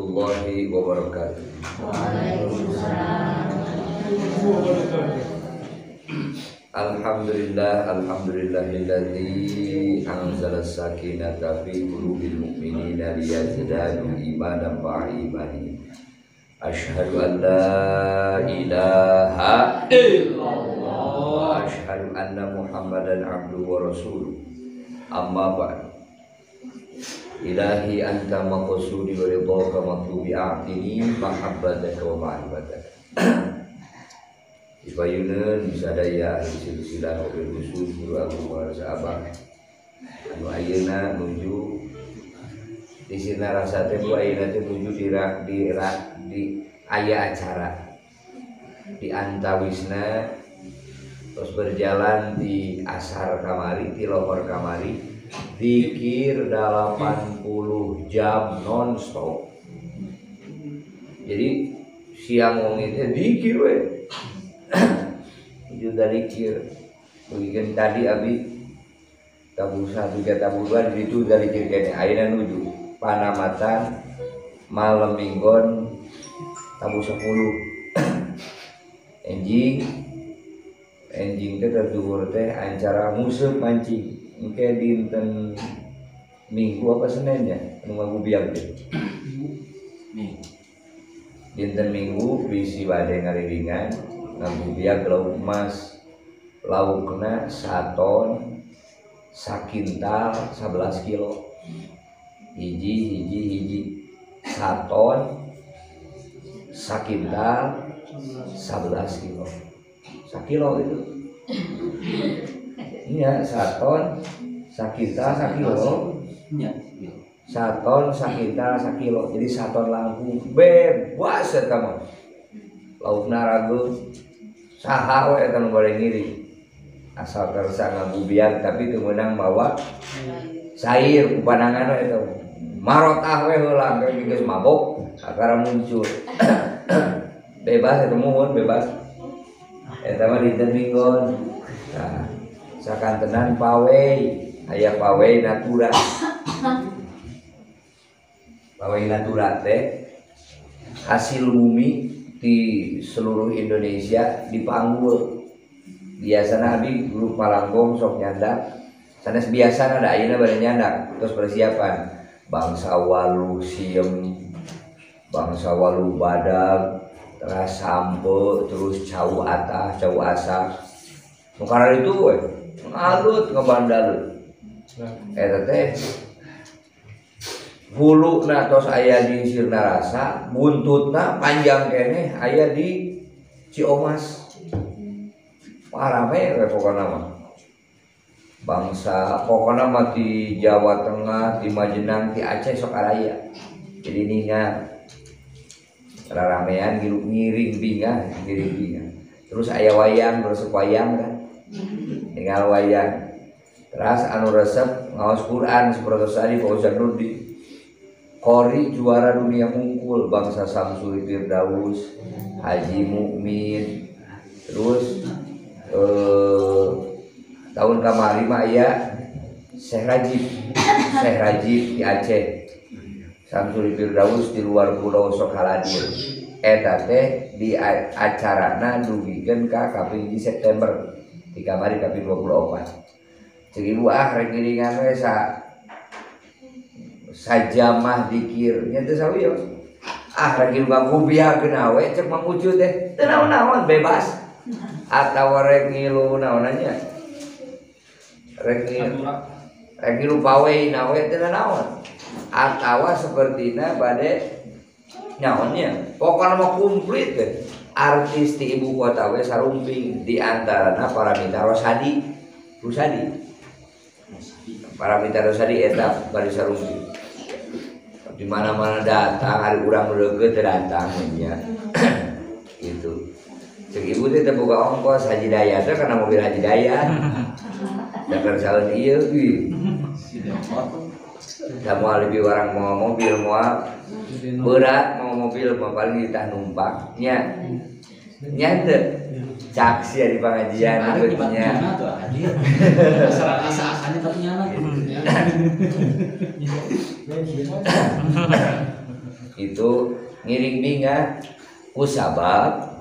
warahmatullahi wabarakatuh. Waalaikumsalam. Alhamdulillah, alhamdulillahilladzi anzala sakinata fi qulubil mu'minina liyazdadu imanan ma'a imanihim. Asyhadu an la ilaha illallah wa asyhadu anna Muhammadan abduhu wa rasuluh. Amma ba'd. Ilahi anta maqsudi wa ridhaka matlubi, a'tini mahabbataka wa ma'rifataka. Dipayuneun sadaya ahli silsilah wabil khusus guru agung para sahabat anu ayeuna nuju di sina rasa teh bu ayeuna teh nuju di aya acara di antawisna terus berjalan di asar kamari di lohor kamari zikir 80 jam non stop. Jadi siang wong itu zikir we. Juga zikir. Mungkin tadi abi tabu 1 ke tabu 2 di situ zikir kene. Ayeuna nuju panamatan malam minggon tabu 10. Enjing enjing teh terzuhur teh acara musuh mancing. Engke dinten Minggu apa Senin ya anu ngagubiang teh. Dinten Minggu bisi bade ngariringan ngagubiang lauk emas, laukna saton sakintal 11 kilo. Hiji hiji hiji saton sakintal 11 kilo. Sakilo itu. Iya, saton sakintal sakilo. Saton sakintal sakilo. Jadi saton langkung bebas eta mah. Laukna rageut saha we eta nu bade ngiring. Asal kersa ngagubian tapi teu meunang mawa sair ku pandangan we eta. Marotah we heula engke geus mabok akara muncul. Bebas eta muhun bebas. Eta mah dinten minggon. Nah, sakantenan pawei, aya pawei natura. Pawei natura teh hasil bumi di seluruh Indonesia dipanggul. Biasana abi grup Malanggong sok nyandak. Sanes biasana da ayeuna bade nyandak, terus persiapan. Bangsa walu siem, bangsa walu badag, terus sampe, terus cau atah, cau asak. Nu karena itu we ngalut ngebandalut. Eta teh huluna tos aya di Sirnarasa, buntutna panjang keneh aya di Ciomas. Parame we pokona mah. Bangsa pokona mah di Jawa Tengah, di Majenang, di Aceh sok araya. Jadi ningal raramean ngiring bingah, ngiring bingah. Terus aya wayang, resep wayang kan. Ningal wayang. Terus anu resep ngaos Quran seperti tadi Fauzan Nurdin. Qori juara dunia mungkul bangsa Samsuri Firdaus, Haji Mukmin. Terus tahun kamari mah aya Syekh Rajib, Syekh Rajib di Aceh. Samsuri Firdaus di luar pulau Sokaladir. Eta teh di acarana dugikeun ka kaping 1 September di kamari kaping 24. Cek ibu ah rek ngiringan we sa sajamah dikir nya teu sawios. Ah rek ngilu ngagubiakeun we cek Mang Ucu teh teu naon-naon bebas. Atawa rek ngilu naonanya? Rek ngilu pawei nawe teu naon. Atawa sapertina bade naonnya. Pokona mah komplit teh. Artis di ibu kota we sarumping di antarana Paramita Rosadi. Rusadi. Paramita Rosadi eta bari sarumping. Di mana-mana datang, hari urang leukeut teu datang nya. Gitu. Cek ibu teh teu boga ongkos Haji Dayat teh kana mobil Haji Dayat. Da kersaeun ieu euy. Da moal lebih warang moal mobil moal berat mau mobil mah paling ditah numpak nya. Nya teu. Cak sia di pengajian nya. Asa-asanya tapi nyana. Itu ngiring bingah kusabab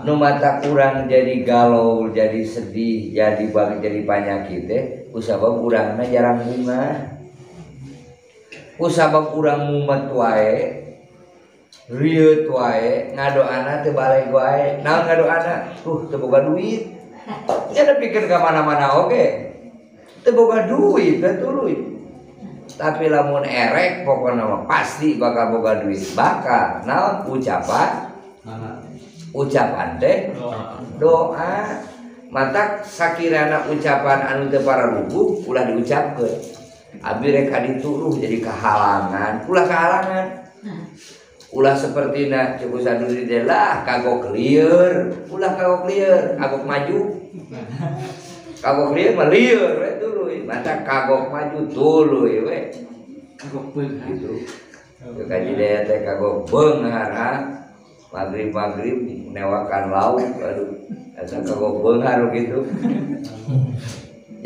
nu mata kurang jadi galau, jadi sedih, jadi bang jadi panyakit teh kusabab urangna jarang bungah. Kusabab urang mumet wae, rieut wae, ngadoana teu balik wae. Naon ngadoana? Teu boga duit. Nya dipikir ka mana-mana oge. Teu boga duit teh tuluy. Tapi lamun erek pokokna mah pasti bakal boga duit. Bakal naon ucapan? Ucapan teh doa. Matak sakirana ucapan anu teu pararuguh ulah diucapkeun. Abi rek ka dituruh jadi kahalangan, ulah kahalangan. Ulah sapertina cukup saduri teh lah kagok lieur, ulah kagok lieur, kagok maju. Kagok lieur mah lieur we tuluy, mata kagok maju tuluy we. Kagok beunghar gitu. Kaji daya teh kagok beunghar ha. Magrib-magrib newakan lauk aduh eta kagok beunghar gitu.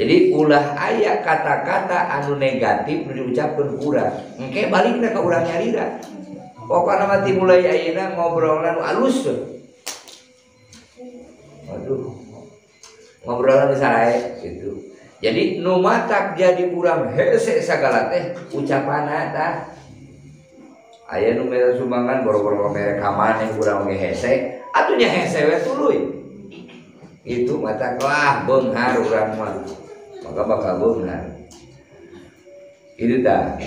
Jadi ulah aya kata-kata anu negatif nu diucapkeun ku urang. Engke balikna ka urang nyalira. Pokona mah ti mulai ayeuna ngobrolna nu alus. Aduh. Ngobrolan sae gitu. Jadi nu matak jadi urang hese sagala teh ucapanna tah. Aya nu mere sumbangan boro-boro mere ka maneh urang ge hese, atuh nya hese we tuluy. Itu matak lah beunghar urang mah. Maka bakal beunghar. Itu tah.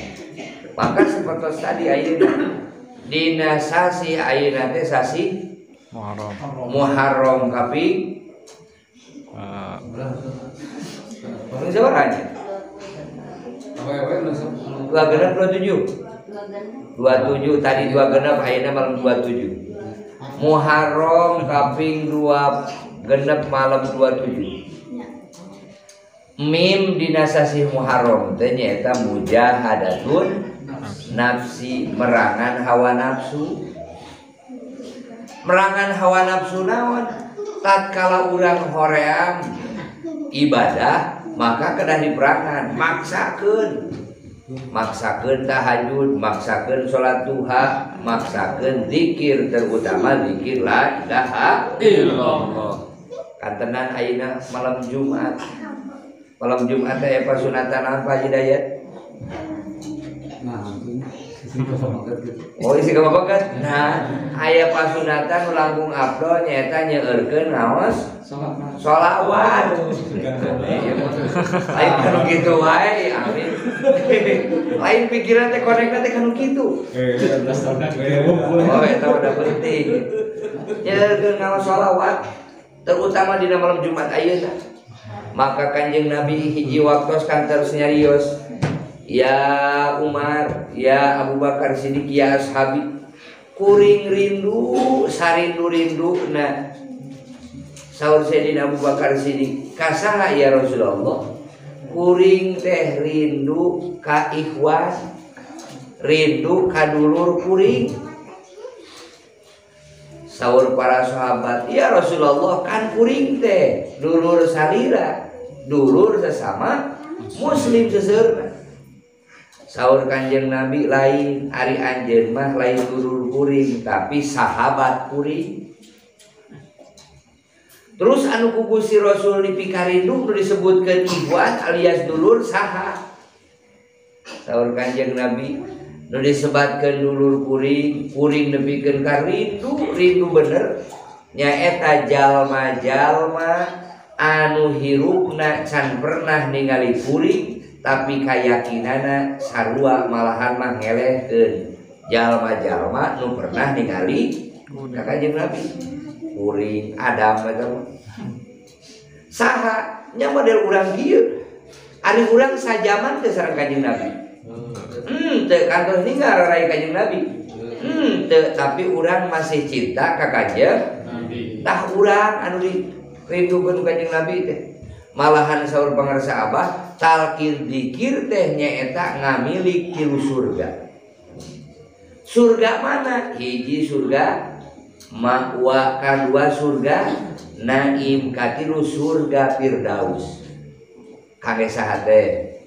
Maka seperti tadi ayeuna dina sasi ayeuna teh sasi Muharram. Muharram kaping sabaraha? 2 genep 27. 27 tadi 2 genep ayeuna malam 27. Muharram kaping 2 genep malam 27. Mim dina sasih Muharram teh nyaeta mujahadatun nafsi, merangan hawa nafsu. Merangan hawa nafsu naon? Tatkala urang hoream ibadah maka kedah diperangan, maksakeun. Maksakeun tahajud, maksakeun salat duha, maksakeun zikir, terutama zikir la ilaha illallah. Kantenan ayeuna malam Jumat. Malam Jumat teh pasunatan apa Hidayat? Nah, oh isi kababakan. Nah, aya pasunatan nu langkung abdol nyaeta nyeueurkeun ngaos sholawat. Lain kanu kitu wae, amin. Lain pikiran teh konekna teh kanu kitu. Oh, eta udah penting. Nyeueurkeun ngaos sholawat terutama dina malam Jumat ayeuna. Maka Kanjeng Nabi hiji waktos kan terus nyarios, ya Umar, ya Abu Bakar Siddiq, ya ashabi, kuring rindu sarindu-rindu. Nah, saur Sayyidina Abu Bakar Siddiq, kasaha ya Rasulullah? Kuring teh rindu ka ikhwan, rindu ka dulur kuring. Saur para sahabat, ya Rasulullah, kan kuring teh dulur salira, dulur sesama muslim seseurna. Saur Kanjeng Nabi, lain ari anjeun mah lain dulur kuring tapi sahabat kuring. Terus anu ku Gusti Rasul dipikarindu nu disebutkeun ikhwan alias dulur saha? Saur Kanjeng Nabi, nu disebatkeun dulur kuring, kuring nepikeun ka rindu, rindu bener nyaeta jalma-jalma anu hirupna can pernah ningali kuring tapi kayakinana sarua malahan mah ngelehkeun jalma-jalma nu pernah ningali ka Kanjeng Nabi. Kuring Adam eta mah saha nya model urang kieu, ari urang sajaman teh sareng Kanjeng Nabi. Teu kantos ninggal rai Kanjeng Nabi. Teu, tapi urang masih cinta ka Kanjeng Nabi. Tah urang anu dirindukeun Kanjeng Nabi teh. Malahan saur pangarsa Abah, talqin dzikir teh nyaeta ngamilik tilu surga. Surga mana? Hiji surga Ma'wa, kadua surga Naim, katilu surga Firdaus. Kangge saha teh?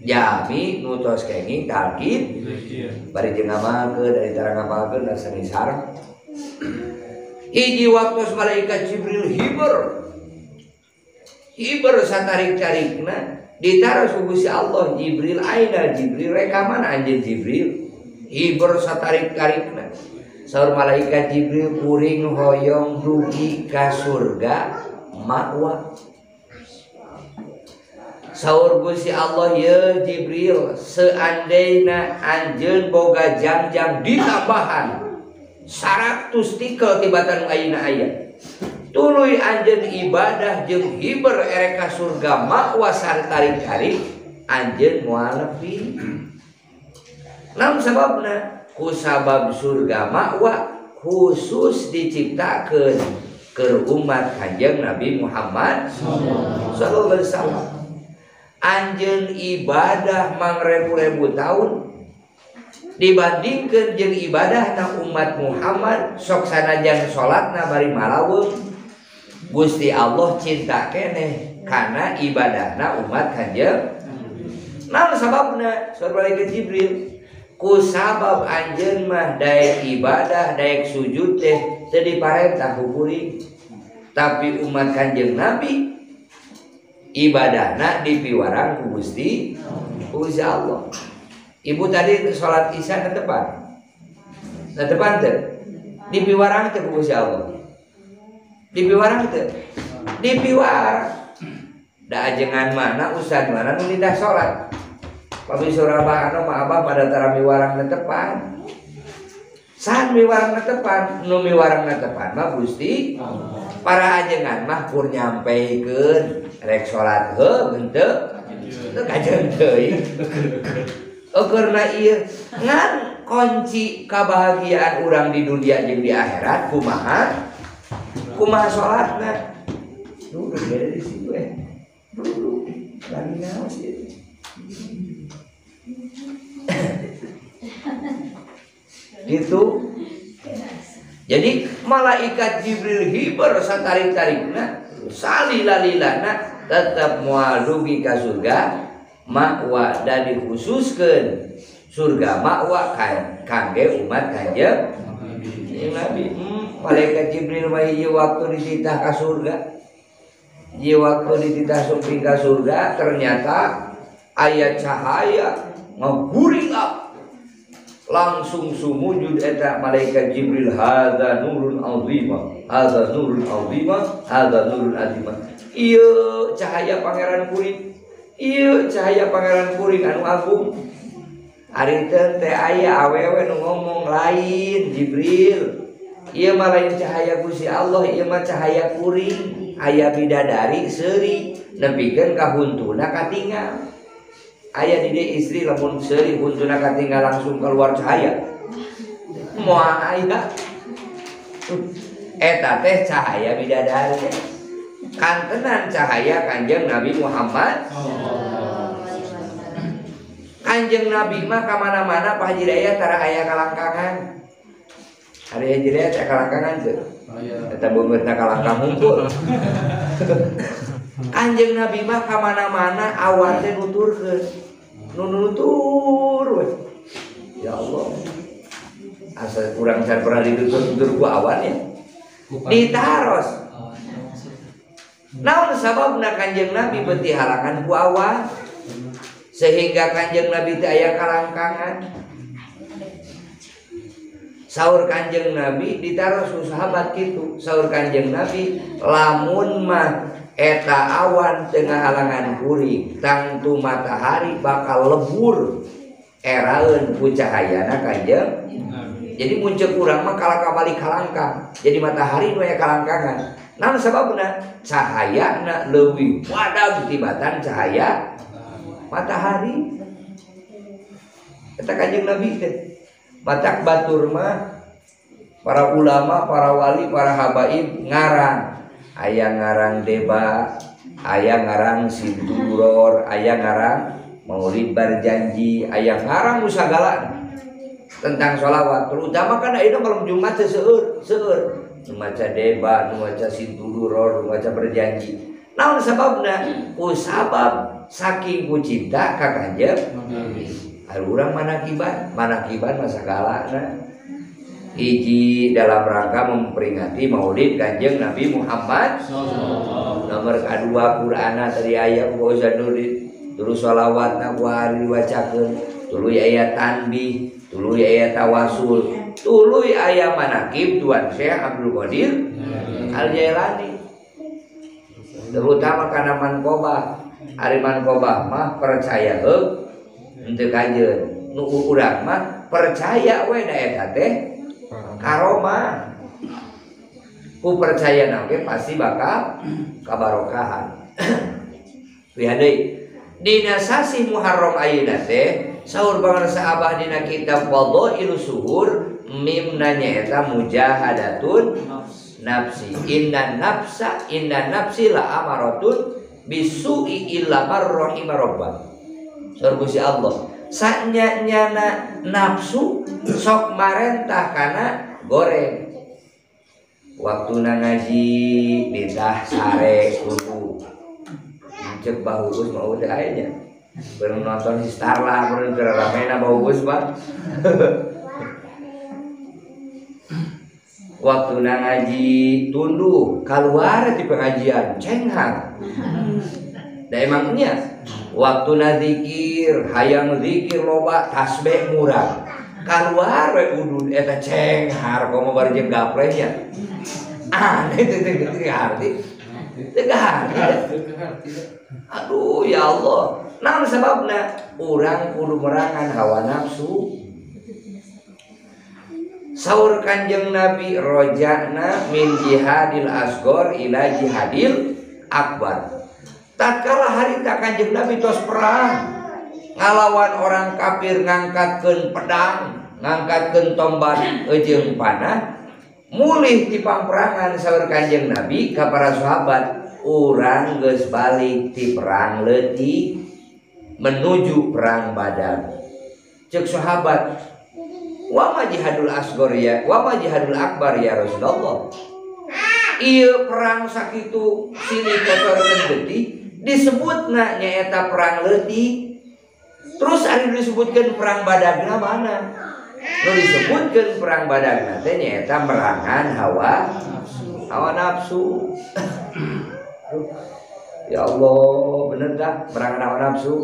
Jami nu tos kenging talqin bari jeung ngamalkeun dari tara ngamalkeun da seni sareng. Hiji waktu malaikat Jibril hiber. Hiber satarik-tarikna ditaros ku Gusti Allah Jibril aina Jibril rekaman anjeun Jibril. Hiber satarik-tarikna. Saur malaikat Jibril kuring hoyong dugi ka surga Ma'wa. Saur Gusti Allah ye Jibril seandainya anjeun boga jam-jam ditambahan 100 tikel tibatan ayeuna aya. Tuluy anjeun ibadah jeung hiber erek ka surga Ma'wa sartarik-tarik anjeun moal nepi. Naon sababna? Ku sabab surga Ma'wa khusus diciptakeun keur umat Kanjeng Nabi Muhammad sallallahu alaihi wasallam. Anjeun ibadah mangrebu-rebu tahun dibandingkeun jeung ibadahna umat Muhammad sok sanajan salatna bari malaweng Gusti Allah cinta keneh kana ibadahna umat Kanjeng. Naon sababna? Saur malaikat Jibril ku sabab anjeun mah daek ibadah daek sujud teh teu diparentah ku kuring, tapi umat Kanjeng Nabi ibadahna dipiwarang ku Gusti Allah. Ibu tadi sholat isya netepan, netepan teu dipiwarang teu ku Gusti Allah, dipiwarang teu dipiwarang. Da ajengan mana ustad mana nu lidah sholat. Pami surabah anu mah abah pada tara miwarang netepan. Sahan miwarang netepan, nu miwarang netepan mah Gusti. Para ajengan mah kur nyampeikeun rek salat heuh henteu teu kajeun teuing. Eukeurna ieu ngan kunci kabahagiaan urang di dunia jeung di akhirat kumaha? Kumaha salatna? Duh, beda di situ eh. Dulu lagi naon sih? Gitu. Jadi malaikat Jibril hiber satarik-tarikna salilalilana tetap moal dugi ka surga Ma'wa dan dikhususkeun surga Ma'wa kangge umat Kanjeng Nabi. Malaikat Jibril mah hiji waktu dititah ka surga, hiji waktu dititah sumping ka surga, ternyata aya cahaya ngaguring up. Langsung sumujud eta malaikat Jibril hadza nurun azima, hadza nurun azima, hadza nurun azima. Ieu cahaya pangeran kuring, ieu cahaya pangeran kuring anu agung. Ari teh aya awewe nu ngomong lain Jibril. Ieu mah lain cahaya Gusti Allah, ieu mah cahaya kuring. Aya bidadari seuri nepikeun ka huntuna katingal. Aya di dieu istri lamun seuri huntuna katinggal langsung keluar cahaya. Moal aya. Eta teh cahaya bidadari. Kantenan cahaya Kanjeng Nabi Muhammad. Kanjeng Nabi mah ka mana-mana Pak Haji Daya tara aya kalangkangan. Ari Haji Daya teh kalangkangan teu? Eta beungeutna kalangkang hungkul. Kanjeng Nabi mah ka mana-mana awan teh nuturkeun. Nu nutur we. Ya Allah. Asa urang can pernah ditutur-tutur ku awan ya. Ditaros. Naon sababna Kanjeng Nabi beuti halangan ku awan sehingga Kanjeng Nabi teh aya kalangkangan. Saur Kanjeng Nabi ditaros ku sahabat kitu. Saur Kanjeng Nabi lamun mah eta awan tengah halangan kuring tangtu matahari bakal lebur eraeun ku cahayana Kanjeng. Jadi muncul urang mah kalaka balik kalangkang. Jadi matahari nu aya kalangkangan. Naon sababna? Cahayana leuwih wadag tibatan cahaya matahari. Eta Kanjeng Nabi teh. Matak batur mah para ulama, para wali, para habaib ngarang. Aya ngarang deba, aya ngarang sinturor, aya ngarang maulid barjanji, aya ngarang usagala tentang sholawat. Terutama kan ayeuna malam Jumat teh seueur, seueur. Nu maca deba, nu maca sintuduror, nu maca berjanji. Naon sababna? Ku sabab Saking ku cinta ka Kanjeng Nabi. Ari urang manakiban, manakiban mah sagalana. Hiji dalam rangka memperingati Maulid Kanjeng Nabi Muhammad. Nomor kedua Qur'ana tadi aya ku Ustaz Nurdin. Terus sholawatna ku hari diwacakeun, tuluy aya tanbih, tuluy aya tawasul, tuluy aya manakib Tuan Syekh Abdul Qadir Al Jailani. Terutama kana manqobah. Ari manqobah mah percaya heuk henteu kajeun. Nu urang mah percaya we da eta teh karomah. Ku percaya oge pasti bakal kabarokahan. Lihat deui. Dina sasi Muharram ayeuna teh saur pangarsa Abah dina kitab Fadhailus Suhur mimna nyaeta mujahadatun nafsi. Inna nafsa inna nafsi la amaratun bisu'i illa man rahima rabbah. Saur Gusti Allah, sanya nyana nafsu sok marentah kana goreng. Waktuna ngaji ditah sare kudu. Cek bahugus mah udah aja. Belum nonton si Starla, belum keramena bahugus mah. Waktu ngaji tunduh keluar di pengajian cenghar. Da emangnya waktu zikir hayang zikir loba tasbih murah. Keluar we udud eta cenghar komo bari jeung gaplehnya. Aneh teu ngarti. Teu ngarti. Aduh ya Allah. Naon sababna? Urang kudu merangan hawa nafsu. Saur Kanjeng Nabi roja'na min jihadil asgor ila jihadil akbar. Tatkala harita Kanjeng Nabi tos perang ngalawan orang kafir ngangkatkeun pedang, ngangkatkeun tombak jeung panah, mulih ti pangperangan saur Kanjeng Nabi ka para sahabat, urang geus balik ti perang leutik menuju perang Badar. Ceuk sahabat, wa ma jihadul asgor ya, wa ma jihadul akbar ya Rasulullah. Ieu perang sakitu silih kocorkeun getih disebutna nyaeta perang leutik. Terus ari disebutkeun perang Badagna mana? Nu disebutkeun perang Badagna teh nyaeta merangan hawa hawa nafsu. Ya Allah, bener dah merangan hawa nafsu.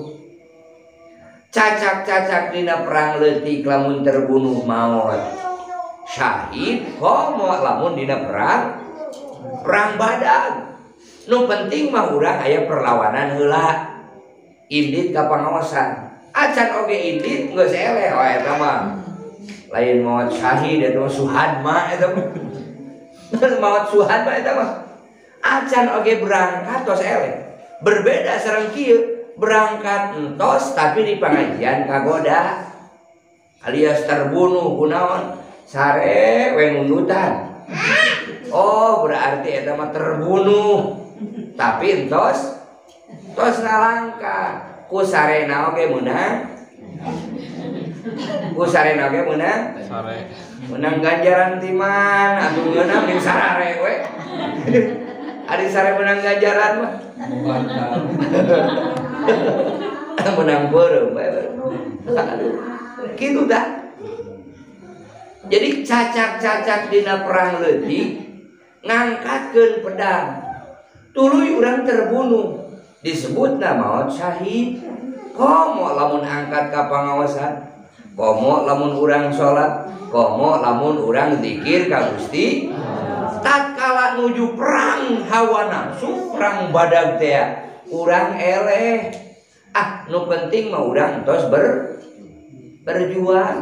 Cacak-cacak dina perang leutik lamun terbunuh maot syahid, komo lamun dina perang perang Badag. Nu penting mah urang aya perlawanan heula. Indit ka pangaosan. Acan oge indit geus eleh oh eta mah. Lain maot syahid eta mah suhadma eta mah. Maot suhadma eta mah. Acan oge berangkat tos eleh. Berbeda sareng kieu. Berangkat entos tapi di pengajian kagoda alias terbunuh kunaon sare we ngundutan. Oh berarti eta mah terbunuh tapi entos tos ngalangka ku sarena oge meunang, ku sarena oge meunang sare meunang ganjaran ti mana atuh ngeunah jeung sarare we. Ari sare meunang ganjaran mah menang beureum. Kitu dah. Jadi cacak-cacak dina perang leutik ngangkatkeun pedang tuluy urang terbunuh disebutna maot syahid. Komo lamun angkat ka pangaosan, komo lamun urang salat, komo lamun urang zikir ka Gusti. Tatkala nuju perang hawa nafsu, perang badag teh urang eleh. Ah, nu penting mah urang tos berjuang.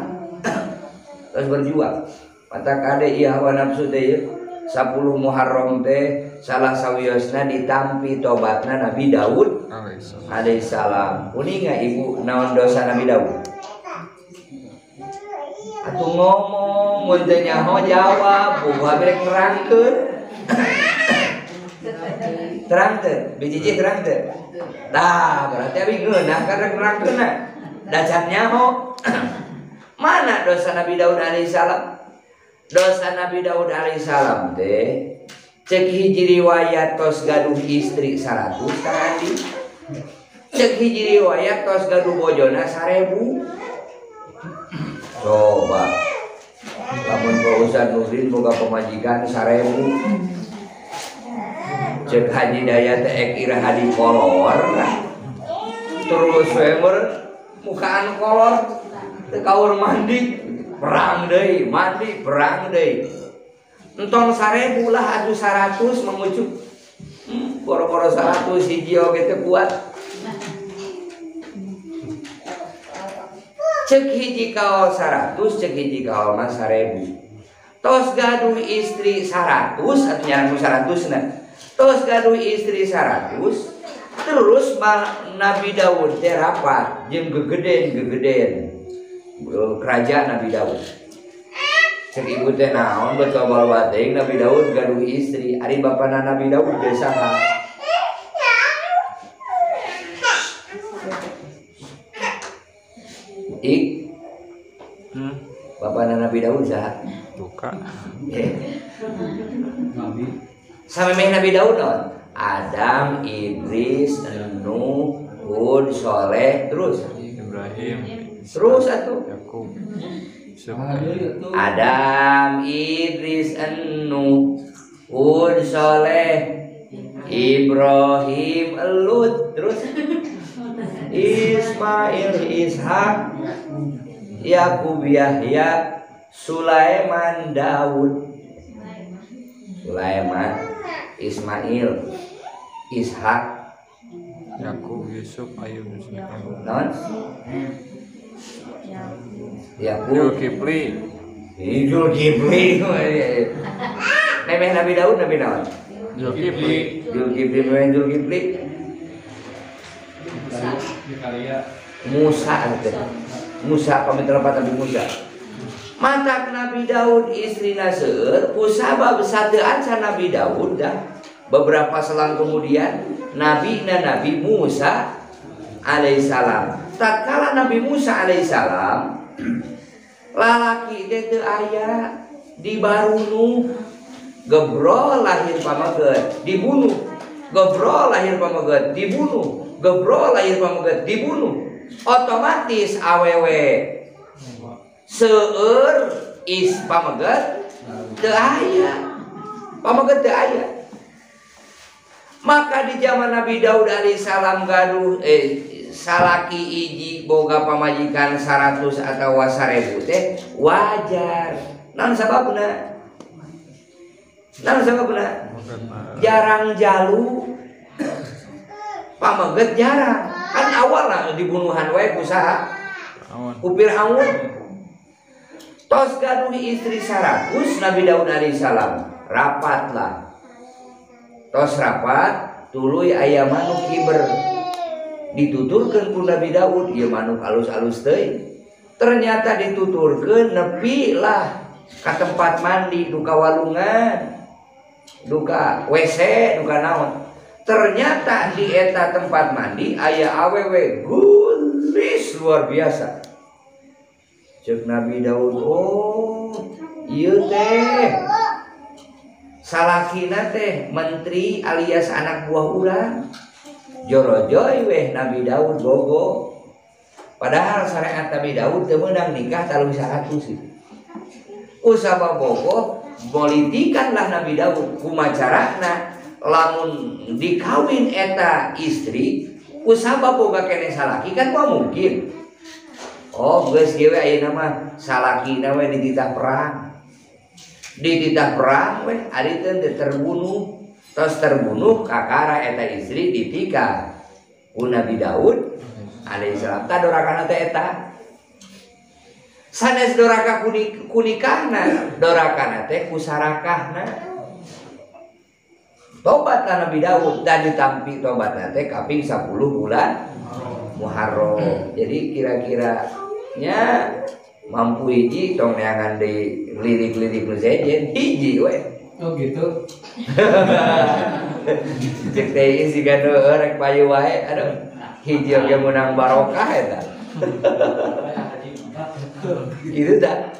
Tos berjuang. Mata kade ieu hawa nafsu teh 10 Muharram teh salah sawiosna ditampi tobatna Nabi Daud alaihissalam. Uninga ibu naon dosa Nabi Daud? Atuh ngomong mun teu nyaho jawab, buah rek nerangkeun. Terang teu? Bijiji terang teu? Tah, berarti abi ngeunah kan rek nerangkeunna. Da can nyaho. Mana dosa Nabi Daud alaihissalam? Dosa Nabi Daud alaihissalam teh cek hiji riwayat tos gaduh istri 100 Kang Andi. Cek hiji riwayat tos gaduh bojona 1000. Coba lamun Pak Ustad Nurdin boga pamajikan 1000. Cek Haji Dayat teh ek iraha dikolor. Terus we mukaan kolor teu kaur mandi, perang deui, mandi perang deui. Entong 1000 lah atuh 100 mengucup. Boro-boro 100 hiji oge teu kuat. Cek hiji kaol 100, cek hiji kaol mah 1000. Tos gaduh istri 100 atuh nyaran 100 na. Tos gaduh istri 100, terus Nabi Daud teh rapat jeung gegeden-gegeden kerajaan Nabi Daud. Cek ibu teh naon betul loba teuing Nabi Daud gaduh istri, ari bapana Nabi Daud teh saha? Ik bapana Nabi Daud saha? Bukan. Nabi. Samemeh Nabi Daud naon? Adam, Idris, Nuh, Hud, Soleh, terus Ibrahim. Terus atuh Yakub. Adam, Idris, Nuh, Hud, Soleh, Ibrahim, Lut, terus Ismail, Ishak, Yakub, Yahya, Sulaiman, Daud. Sulaiman, Ismail, Ishak, Yakub, Yusuf, Ayub, non? Yakub, Zulkifli. Zulkifli. Nemeh Nabi Daud, Nabi naon? Zulkifli. Zulkifli, memeh Zulkifli. Musa teh. Musa pamit lepat Nabi Musa. Matak Nabi Daud istrina seueur kusabab sateu acan Nabi Daud dah. Beberapa selang kemudian Nabi na Nabi Musa alaihissalam. Tatkala Nabi Musa alaihissalam lalaki teh teu aya dibarunuh, gebrol lahir pameget dibunuh, gebrol lahir pameget dibunuh, gebrol lahir pameget dibunuh. Otomatis awewe seueur is pameget teu aya, pameget teu aya. Maka di zaman Nabi Daud alaihissalam gaduh salaki iji boga pamajikan 100 atau 1000 teh wajar. Naon sababna? Naon sababna? Jarang jalu, pameget jarang. Kan awalna dibunuhan wae ku saha? Ku Fir'aun. Tos gaduh istri 100 Nabi Daud alaihissalam rapatlah. Tos rapat tuluy aya manuk kiber. Dituturkeun ku Nabi Daud, ieu manuk alus-alus teuing. Ternyata dituturkeun nepi lah ka tempat mandi duka walungan, duka WC, duka naon. Ternyata di eta tempat mandi aya awewe gulis luar biasa. Cek Nabi Daud, oh ieu teh salakina teh menteri alias anak buah urang. Jorojoy weh Nabi Daud bogo. Padahal syariat Nabi Daud teu meunang nikah 300 itu. Usaba bogo politikanlah Nabi Daud kumacarana lamun dikawin eta istri usaba boga keneh salaki kan moal mungkin. Oh geus geus we ayeuna mah salakina we dititah perang. Dititah perang weh ari teh terbunuh. Tos terbunuh kakara eta istri ditikah ku Nabi Daud alaihissalam. Ta dorakana teh eta. Sanes doraka ku nikahna, dorakana teh ku sarakahna. Tobatlah Nabi Daud dan ditampi tobatna teh kaping 10 bulan Muharram. Jadi kira-kiranya mampu hiji tong neangan deui lirik-lirik nu sejen hiji we. Oh gitu. Cek teh siga nu rek payu wae aduh. Hiji oge meunang barokah eta. Gitu dah.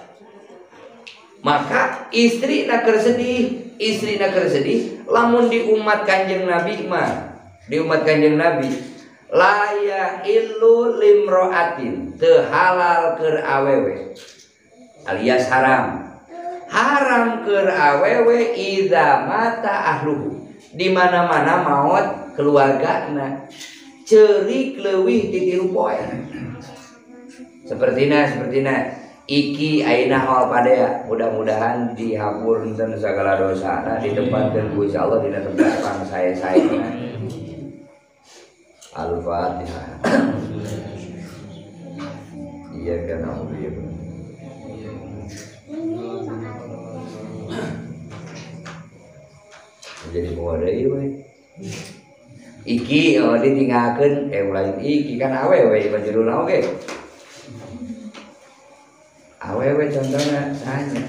Maka istri na keur sedih, istri na keur sedih lamun di umat Kanjeng Nabi mah, di umat Kanjeng Nabi La yahillu limroatin teu halal keur awewe alias haram. Haram keur awewe idza mata ahluhu. Di mana-mana maot keluargana ceurik leuwih ti 3 poe. Sepertina iki ayeuna haul padea mudah-mudahan dihapunten sagala dosana ditempatkeun ku insyaallah dina tempat pangsae-saena. Al-Fatihah. Iya kan iya. Jadi bawa deui we. Iki oh ditinggalkeun lain iki kan awewe bajuruna oge. Awewe contohna sahanya.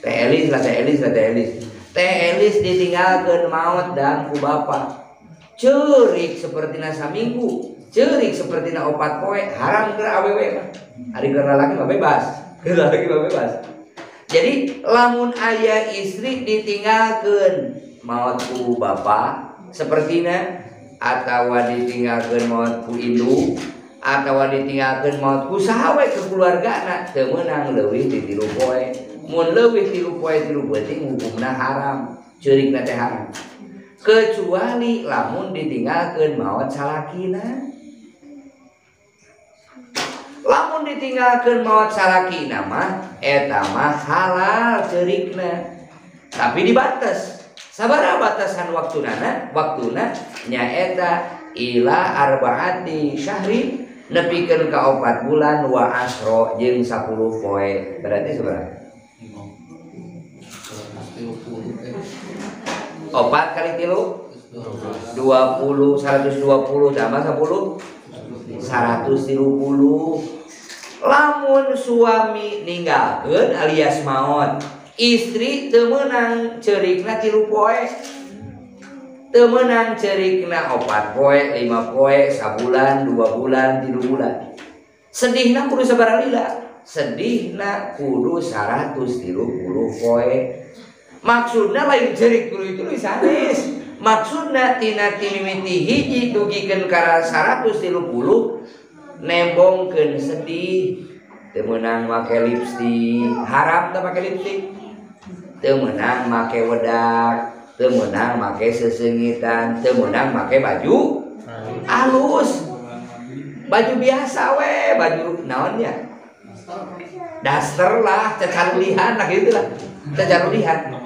Teh Elis lah Teh Elis lah Teh Elis. Teh Elis ditinggalkeun maot dan ku bapa. Ceurik sepertina saminggu, ceurik sepertina 4 poe, haram keur awewe mah. Ari keur lalaki mah bebas. Keur lalaki mah bebas. Jadi lamun aya istri ditinggalkeun maot ku bapa sepertina atawa ditinggalkeun maot ku induk atawa ditinggalkeun maot ku saha we ke keluargana teu meunang leuwih ti 3 poe. Mun leuwih 3 poe 3 peuting hukumna haram, ceurikna teh haram. Kecuali lamun ditinggalkeun maot salakina. Lamun ditinggalkeun maot salakina mah eta mah halal ceurikna. Tapi dibatas. Sabaraha batasan waktunana? Waktuna nyaeta ila arbaati syahrin nepikeun ka 4 bulan wa asro jeung 10 poe. Berarti sabaraha? 4 kali 3 20, 120 tambah 10 130. Lamun suami ninggalkeun alias maot, istri teu meunang ceurikna 3 poe. Teu meunang ceurikna 4 poe, 5 poe, sabulan, 2 bulan, 3 bulan. Sedihna kudu sabaraha lila? Sedihna kudu 130 poe. Maksudna lain ceurik kudu itu sanes. Maksudna tina timimiti hiji dugikeun ka 130 nembongkeun sedih. Teu meunang make lipstik, haram teu make lipstik. Teu meunang make wedak, teu meunang make seseungitan, teu meunang make baju halus. Baju biasa we, baju naon nya? Daster lah, cacarulihan lah gitu lah. Cacarulihan.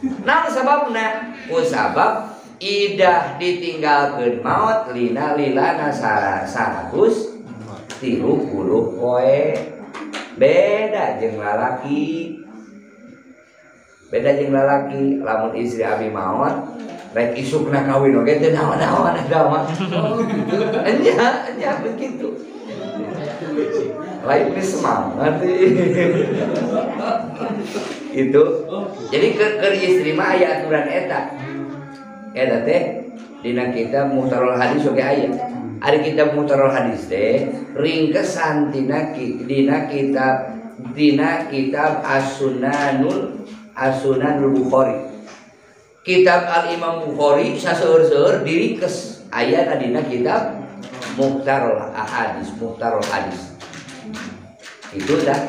Naon sababna? Ku sabab idah ditinggalkeun maot lina lilana 130 poe. Beda jeung lalaki. Beda jeung lalaki, lamun istri abi maot rek isukna kawin oge teu naon-naon eta mah. Enya, enya begitu. Lain semangat itu. Jadi ke istri mah aya aturan eta. Eta teh dina kitab Muhtarul Hadis oge aya. Ari kitab Muhtarul Hadis teh ringkesan dina kitab As-Sunanul Bukhari. Kitab Al-Imam Bukhari saseur-seur diringkes aya dina kitab Muhtarul Hadis, Muhtarul Hadis. Itu dah.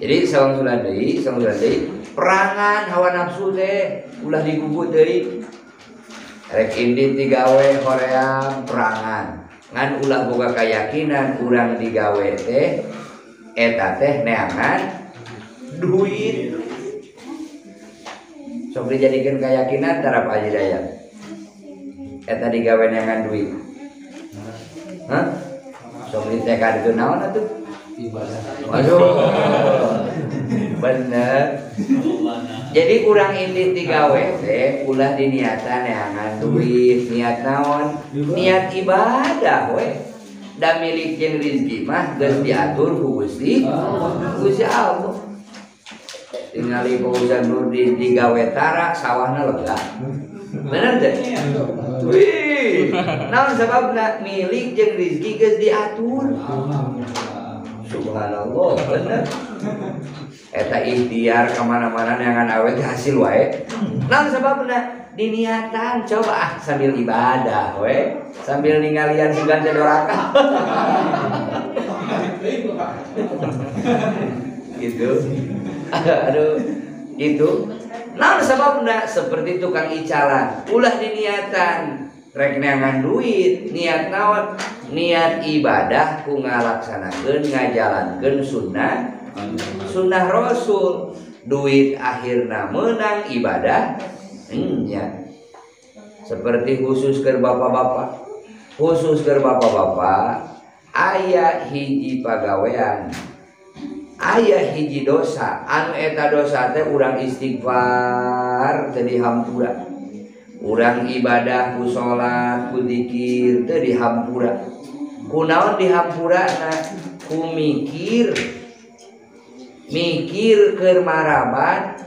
Jadi sawang sulan deui perangan hawa nafsu teh ulah digugu deui. Rek indit digawe hoream perangan. Ngan ulah boga keyakinan urang digawe teh eta teh neangan duit. Sok dijadikeun keyakinan tarap Haji Dayat. Eta digawe neangan duit. Hah? Sok ditekad itu naon atuh? Waduh, bener. Jadi kurang indit digawe teh ulah diniatan neangan duit, niat naon? Niat ibadah we. Da milik jeung rezeki mah geus diatur ku Gusti. Gusti Allah. Tingali Fauzan Nurdin digawe tara sawahna lega. Bener teh? Wih, naon sababna milik jeung rezeki geus diatur. Subhanallah, bener. Eta ikhtiar kemana-mana neangan awe teh hasil wae. Naon sababna? diniatan coba ah sambil ibadah we sambil ningalian sugan teh doraka gitu. Aduh gitu. Naon sababna seperti tukang icalan ulah diniatan rek neangan duit niat naon niat ibadah ku ngalaksanakeun ngajalankeun sunnah sunnah rasul duit akhirna meunang ibadah nya. Seperti khusus keur bapak-bapak khusus keur bapak-bapak aya hiji pagawean aya hiji dosa anu eta dosa teh urang istighfar teu dihampura urang ibadah ku salat ku zikir teu dihampura kunaon dihampurana ku mikir mikir keur maraban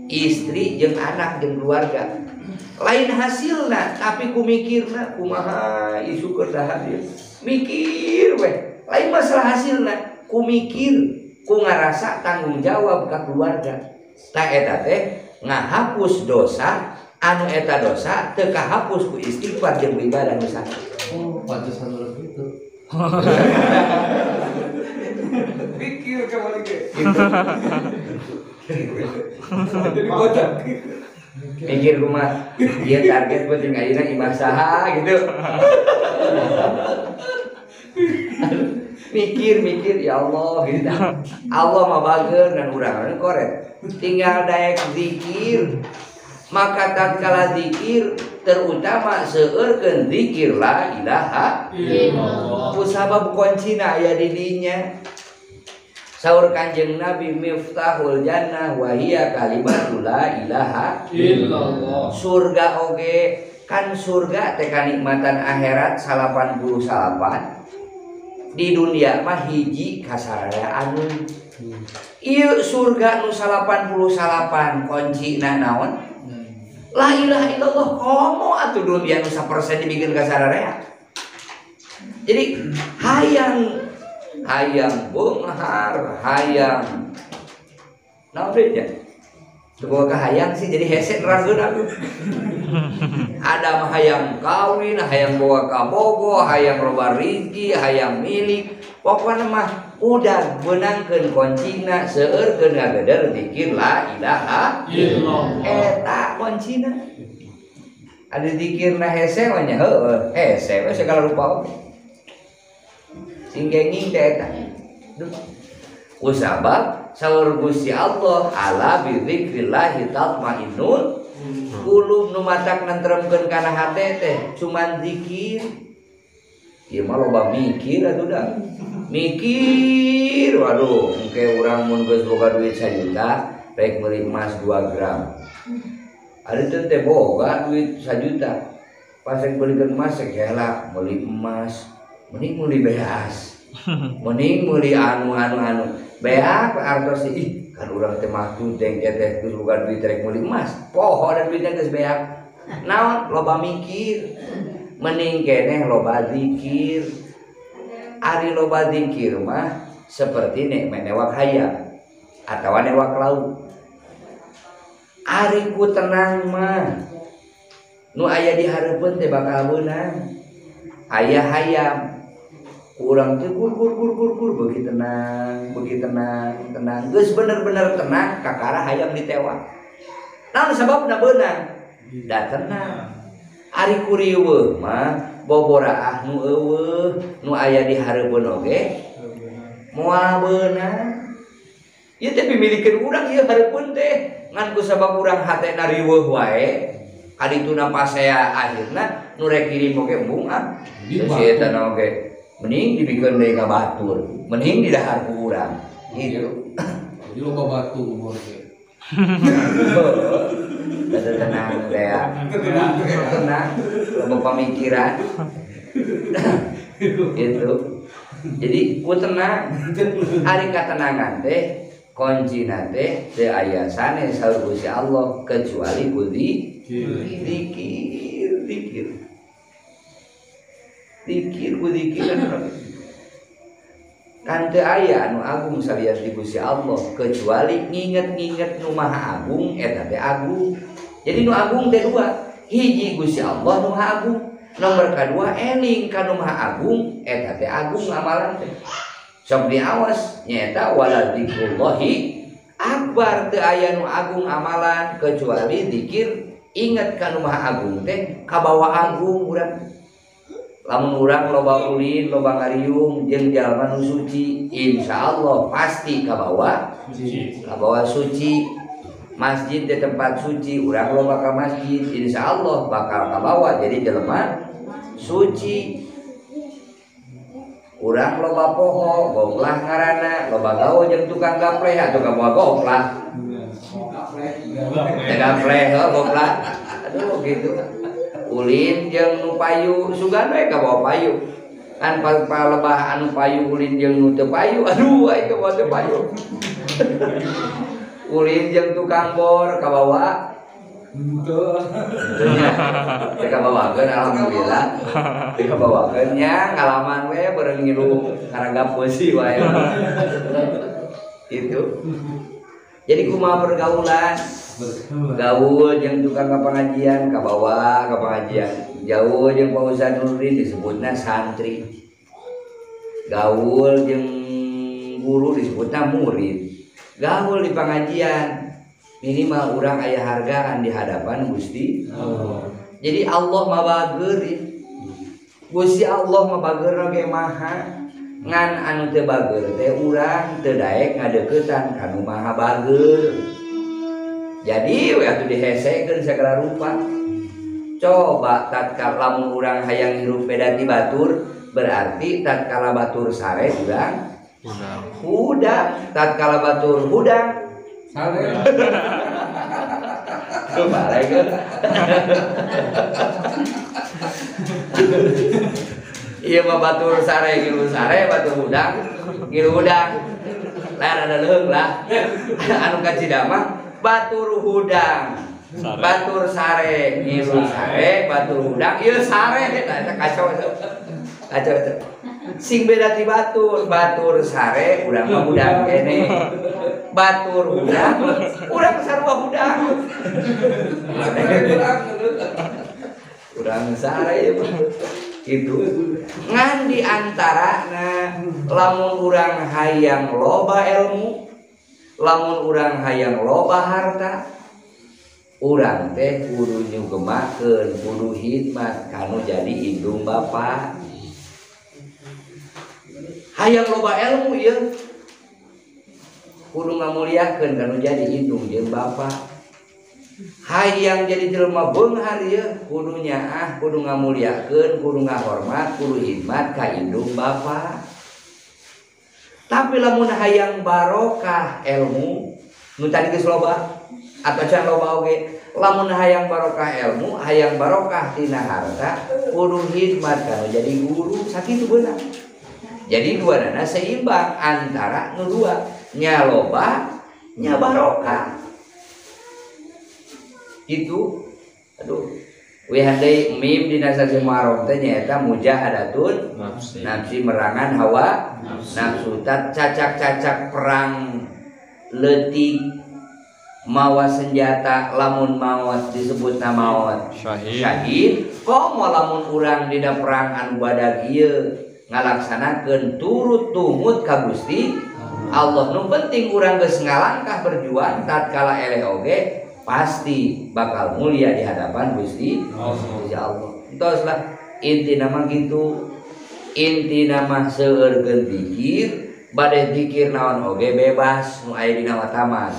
istri jeung anak jeung keluarga lain hasilna tapi ku mikirna kumaha isu keur dahar mikir weh lain masalah hasilna ku mikir ku ngarasa tanggung jawab ka keluarga ta eta teh ngahapus dosa anu eta dosa teu kahapus ku istighfar jeung ibadah nu sakitu. Oh, pantesan urang kitu. Mikir kamari ge. Jadi bocah. Mikir kumaha ieu target penting ayeuna imah saha gitu. Mikir-mikir ya Allah gitu. Allah mah bager dan urang koret. Tinggal daek zikir. Maka tatkala zikir terutama seueurkeun zikir la ilaha illallah. Kusabab kuncina aya di dinya. Saur Kanjeng Nabi miftahul jannah wa hiya kalimatu la ilaha illallah. Surga oge kan surga teh kanikmatan akhirat 89. Di dunia mah hiji kasaraya anu. Ieu surga nu 88 kuncina naon? La ilaha illallah komo atuh dunia nu 1% dibikin kasararea. Jadi hayang hayang beunghar hayang naon deui nya teu boga hayang sih jadi hese nerangkeun atuh. Ada mah hayang kawin, hayang boga kabogo, hayang loba rezeki, hayang milik. Pokona mah udah beunangkeun kuncina seueurkeun ngageder zikir la ilaha illallah. Eta kuncina. Ada zikirna hese mah nya heueuh, hese we segala rupa oge. Sing genging teh eta. Kusabab saur Gusti Allah ala bi dzikrillah tatmainnul qulub nu matak nentremkeun kana hate teh cuman zikir. Ieu mah loba mikir atuh da. Mikir waduh engke urang mun geus boga duit 1 juta rek meuli emas 2 gram. Ari teu teh boga duit 1 juta. Pas rek meulikeun emas heula meuli emas mending meuli beas. Mending meuli anu anu anu. Beak artos ih kan urang teh mah teh teh geus boga duit rek meuli emas. Poho da duitna geus beak. Naon loba mikir. Mending keneh loba zikir. Ari loba zikir mah seperti nek newak hayam atawa newak lauk. Ari ku tenang mah nu aya di hareupeun teh bakal beunang. Aya hayam urang teh kur kur kur kur kur beuki tenang, beuki tenang, tenang. Geus bener-bener tenang kakara hayam ditewak. Naon sababna beunang? Da tenang. Ari ku riweuh mah boboraah nu eueuh nu aya di hareupeun oge moal beunang. Ieu teh pimilikeun urang ieu hareupeun teh ngan ku sabab urang hatena riweuh wae kadituna pasea akhirna nu rek kirim oge embung ah. Si eta na oge mending dibikeun deui ka batur, mending didahar ku urang gitu. Jadi loba batu umur teh. Ada tenang teh ya. Tenang, loba pamikiran. Gitu. Jadi ku tenang. Ari katenangan teh kuncina teh teu aya sanes saur Gusti Allah kecuali ku zikir, zikir. Zikir ku zikir kan teu aya anu agung salian ti Gusti Allah kecuali nginget-nginget nu maha agung eta teh agung. Jadi nu agung teh dua, hiji Gusti Allah nu Maha Agung, nomor kadua eling ka nu Maha Agung eta teh agung amalan teh. Sok diawas nyaeta wala dzikrullahi akbar, teu aya nu agung amalan kecuali zikir ingat ka nu Maha Agung teh kabawa agung urang. Lamun urang loba ulin, loba ngariung jeung jalma nu suci, insyaallah pasti kabawa suci. Kabawa suci. Masjid di tempat suci, urang loba ka masjid, insyaallah bakal kabawa jadi jelema suci. Urang loba poho, goplah ngaranna, loba gaul jeung tukang gapleh atuh kabawa goplah. Gapleh, goplah. Aduh gitu. Ulin jeung nu payu sugan we kabawa payu. Kan palebah anu payu ulin jeung nu teu payu, aduh aing kabawa teu payu. Ulin jeung tukang bor kabawa henteu. Teu kabawakeun alhamdulillah. Teu kabawakeun nya ngalaman we bareng ngilu ngaranggap beusi wae. Itu. Jadi kumaha pergaulan? Gaul jeung tukang ka pengajian kabawa ka pengajian. Gaul jeung Pak Ustaz Nurdin disebutna santri. Gaul jeung guru disebutna murid. Gaul di pengajian minimal urang aya hargaan di hadapan Gusti Allah. Jadi Allah mah bager. Gusti Allah mah bager ge maha. Ngan anu teu bager teh urang teu daek ngadeuketan ka nu maha bager. Jadi we atuh dihesekeun sagala rupa. Coba tatkala lamun urang hayang hirup beda ti batur, berarti tatkala batur sare urang hudang, tatkala batur hudang sare. Balik. Ieu mah batur sare ngilu sare, batur hudang ngilu hudang. Lah rada leuheung lah. Anu kacida mah batur hudang, batur sare, ngilu sare, batur hudang, ieu sare eta kacau eta. Kacau eta. Sing beda ti batur, batur sare urang mah hudang kene. Batur hudang, urang sarua hudang. Urang sare ieu mah. Itu. Ngan di antarana lamun urang hayang loba ilmu, lamun urang hayang loba harta, urang teh kudu nyugemakeun, kudu hikmat kanu jadi indung bapa. Hayang loba ilmu ieu kudu ngamuliakeun kanu jadi indung jeung bapa. Hayang jadi jelema beunghar ieu kudu nyaah, kudu ngamuliakeun, kudu ngahormat, kudu hikmat ka indung bapa. Tapi lamun hayang barokah ilmu nu tadi geus loba atau can loba oge, lamun hayang barokah ilmu, hayang barokah tina harta, kudu hikmat kanu jadi guru, sakitu beunang. Jadi duanana seimbang antara nu dua, nya loba nya barokah. Gitu. Aduh. Wihan deui mim dina sasi Muharram teh nyaeta mujahadatun nafsi, nafsi merangan hawa nafsu, cacak-cacak perang leutik mawa senjata lamun maot disebutna maot syahid. Komo lamun urang dina perang anu badag ieu ngalaksanakeun turut tumut ka Gusti Allah. Nu penting urang geus ngalangkah berjuang tatkala eleh oge pasti bakal mulia di hadapan Gusti Allah. Entos lah inti nama gitu. Inti nama seueurkeun zikir, bade zikir naon oge bebas nu aya dina taman.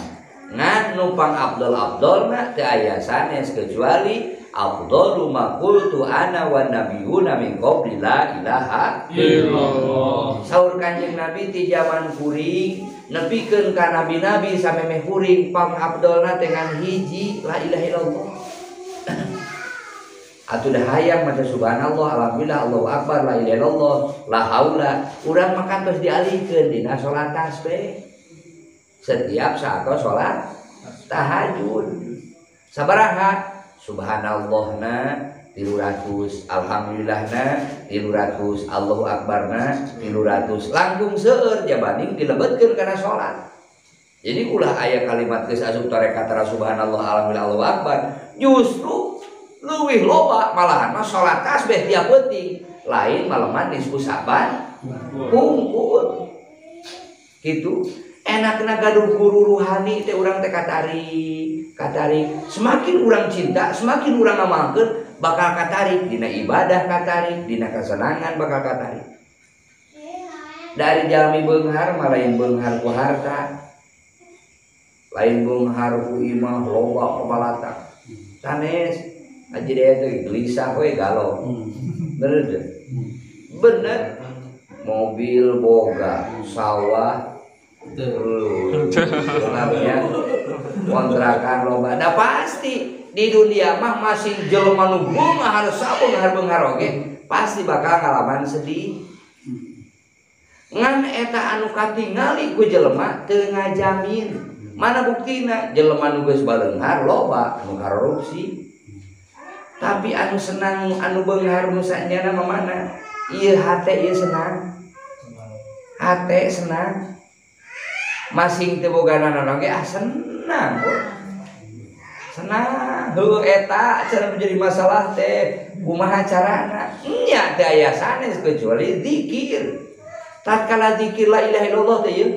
Ngan nu pang abdol-abdolna teu aya sanes kecuali afdalu ma qultu ana wan nabiyuna min qabli la ilaha illallah. Saur Kanjeng Nabi ti jaman kuring nepikeun ka nabi-nabi samemeh kuring pang abdolna teh ngan hiji la ilaha illallah. Atuh dah hayang maca subhanallah, alhamdulillah, Allahu akbar, la ilaha illallah, la haula. Urang mah kantos dialihkeun dina salat tasbih. Setiap saat salat tahajud. Sabaraha? Subhanallahna 300, alhamdulillahna 300, Allahu akbarna 300. Langkung seueur jabanding dilebetkeun kana salat. Jadi ulah aya kalimat geus asup tarekat subhanallah alhamdulillah Allahu akbar, justru leuwih loba malahan mah salat tasbih tiap peuting, lain maleman nisfu Sa'ban hungkul. Gitu. Enakna gaduh guru ruhani teh urang teh katarik, katarik. Semakin urang cinta, semakin urang ngamalkeun bakal katarik dina ibadah katarik, dina kesenangan bakal katarik. Dari jalmi beunghar mah lain beunghar ku harta. Lain beunghar ku imah loba pabalatak. Sanes aji deh teh gelisah we galau. Bener teh? Bener. Mobil boga, sawah terus kontrakan loba. Nah pasti di dunia mah masih jelema nu beunghar sabeunghar beunghar oge pasti bakal ngalaman sedih. Ngan eta anu katingali ku jelema teu ngajamin. Mana buktina jelema nu geus baleunghar loba anu korupsi. Tapi anu senang anu beunghar nu sanyana mah mana? Ieu hate ieu senang. Hate senang. Masing teu boga naon oge ah senang. Senang heuh eta cara menjadi masalah teh kumaha carana? Nya teu aya sanes kecuali zikir. Tatkala zikir la ilaha illallah teh ieu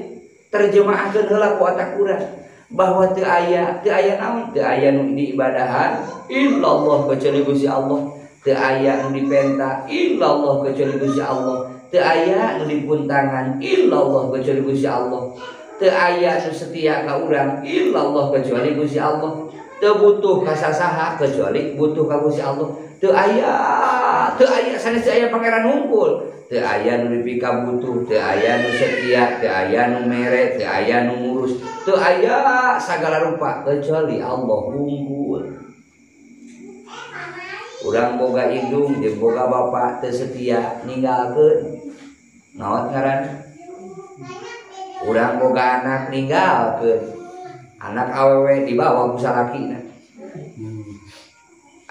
terjemahkeun heula ku otak urang bahwa teu aya naon teu aya nu diibadahan illallah kecuali Gusti Allah, teu aya nu dipenta illallah kecuali Gusti Allah, teu aya nu dipuntangan illallah kecuali Gusti Allah, teu aya nu setia ka urang illallah kecuali Gusti Allah, teu butuh ka sasaha kecuali butuh ka Gusti Allah, teu aya sanes teu aya pangeran hungkul, teu aya nu dipika butuh, teu aya nu setia, teu aya nu mere, teu aya nu ngurus, teu aya sagala rupa kecuali Allah hungkul. Urang boga indung jeung boga bapa teu setia ninggalkeun. Naon ngaran? Urang boga anak ninggalkeun. Anak awewe dibawa ku salakina.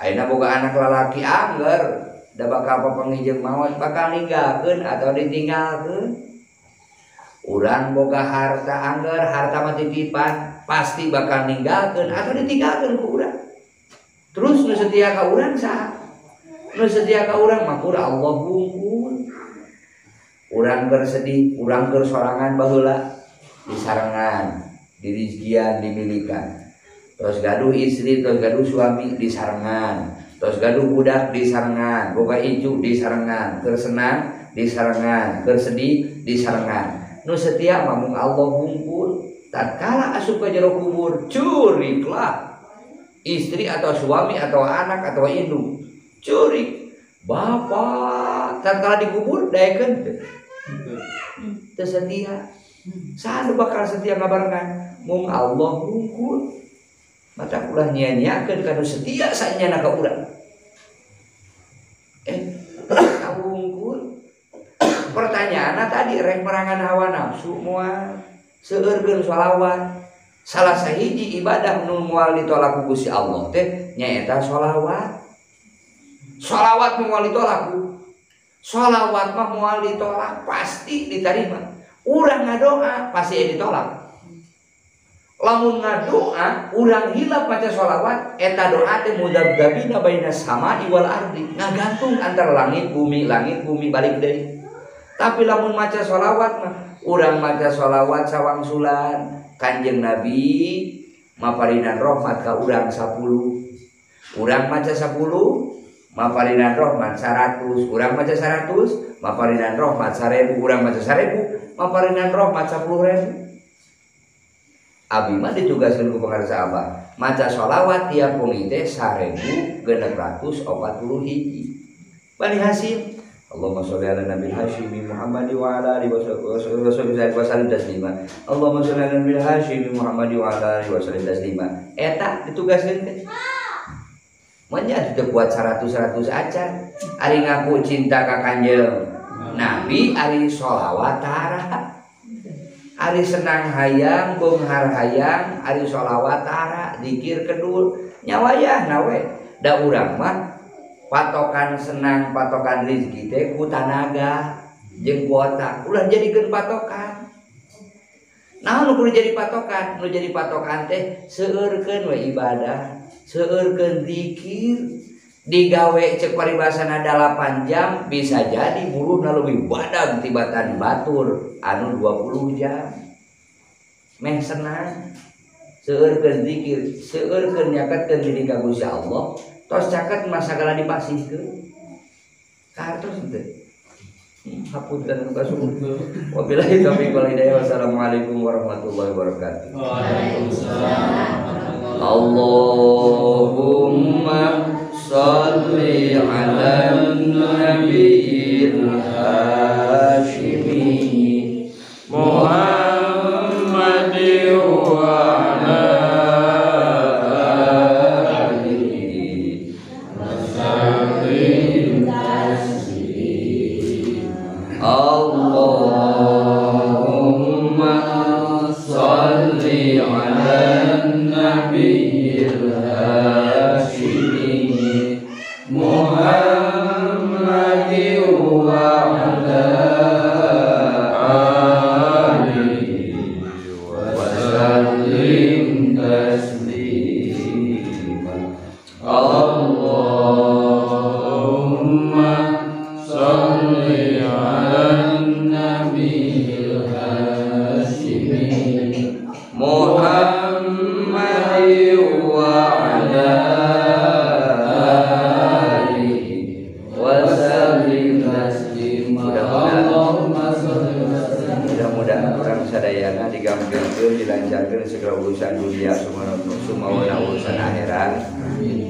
Ayeuna boga anak lalaki angger da bakal papanggih jeung maot bakal ninggalkeun atau ditinggalkeun. Urang boga harta angger harta mah titipan pasti bakal ninggalkeun atau ditinggalkeun ku urang. Terus nu setia ka urang saha? Nu setia ka urang mah kur Allah hungkul. Urang keur sedih, urang keur sorangan baheula disarengan, dirizkian, dimilikan. Terus gaduh istri, terus gaduh suami disarengan, terus gaduh budak disarengan, boga incu disarengan, keur senang disarengan, keur sedih disarengan. Nu setia mah mung Allah hungkul. Tatkala asup ka jero kubur, curiklah istri atau suami atau anak atau indung, curik bapak tatkala dikubur daekeun teu teu setia. Saha nu bakal setia ngabarengan mung Allah hungkul. Mata ulah nyia-nyiakeun ka nu setia sanyana ka urang. Hungkul. Pertanyaanna tadi rek merangan hawa nafsu moal seueurkeun sholawat. Salah sahiji ibadah nu moal ditolak ku Gusti Allah teh nyaeta sholawat. Sholawat nu moal ditolak ku. Sholawat mah moal ditolak pasti diterima. Urang ngadoa pasti ditolak. Lamun ngadoa urang hilap maca sholawat eta doa teh mudabdabina bainas sama'i wal ardi, ngagantung antara langit bumi balik deui. Tapi lamun maca sholawat mah urang maca sholawat sawangsulan Kanjeng Nabi maparinan rahmat ka urang 10. Urang maca 10 maparinan rahmat 100. Urang maca 100 maparinan rahmat 1000. Urang maca 1000 maparinan rahmat 10.000. Abi mah ditugaskeun ku pangarsa abah maca sholawat tiap wengi teh 1641 hiji. Bani Hasyim Allahumma sholli ala Nabi Hasyimi Muhammad wa ala alihi wa sallim taslima. Allahumma sholli ala Nabi Hasyimi Muhammad wa ala alihi wa sallim taslima. Eta ditugaskeun teh. Manya teu kuat 100-100 acan. Ari ngaku cinta ka Kanjeng Nabi ari sholawat tara. Ari senang hayang, beunghar hayang, ari sholawat tara, zikir kedul, nyawayahna we. Da urang mah patokan senang, patokan rezeki teh ku tanaga jeung ku otak. Ulah jadikeun patokan. Nah nu kudu jadi patokan, nu jadi patokan teh seueurkeun we ibadah, seueurkeun zikir, digawe cek paribasana 8 jam bisa jadi buruhna leuwih badag tibatan batur anu 20 jam. Meh senang seueurkeun zikir, seueurkeun nyaketkeun diri ka Gusti Allah, tos caket mah sagala dipasihkeun. Kartos teh. Hapunten kasumur. Wabillahi taufiq wal hidayah. Wassalamualaikum warahmatullahi wabarakatuh. Waalaikumsalam. Allahumma shalli ala nabiyil hasyimi Muhammadin wa ala alihi wa sahbihi. Allahumma shalli ala nabiyil hasyimi Muhammadin wa ala alihi wa sallim taslima. Allahumma shalli ala nabiyil hasyimi Muhammadin wa ala alihi wa sallim taslima. Mudah-mudahan urang sadayana digampilkeun, dilancarkeun segala urusan dunia sumawana urusan akhirat.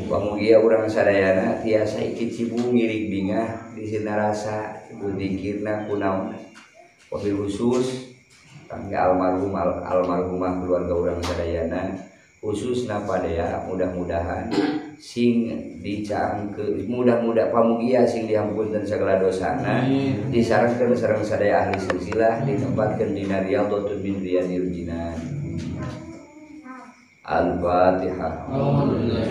Pamugia urang sadayana tiasa ikit cibung ngiring bingah di sina rasa ku zikirna ku naon. Wabil khusus kangge almarhum almarhumah keluarga urang sadayana khususna padea mudah-mudahan sing dicangke mudah-mudah pamugia sing dihampunten segala dosana disarengkeun sareng sadaya ahli silsilah ditempatkeun dina riyadhatun min riyadil jinan. Al-Fatihah. Alhamdulillah.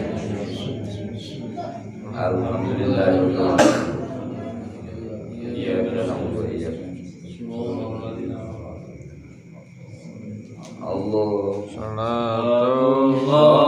Iya, Allah. Salatullah.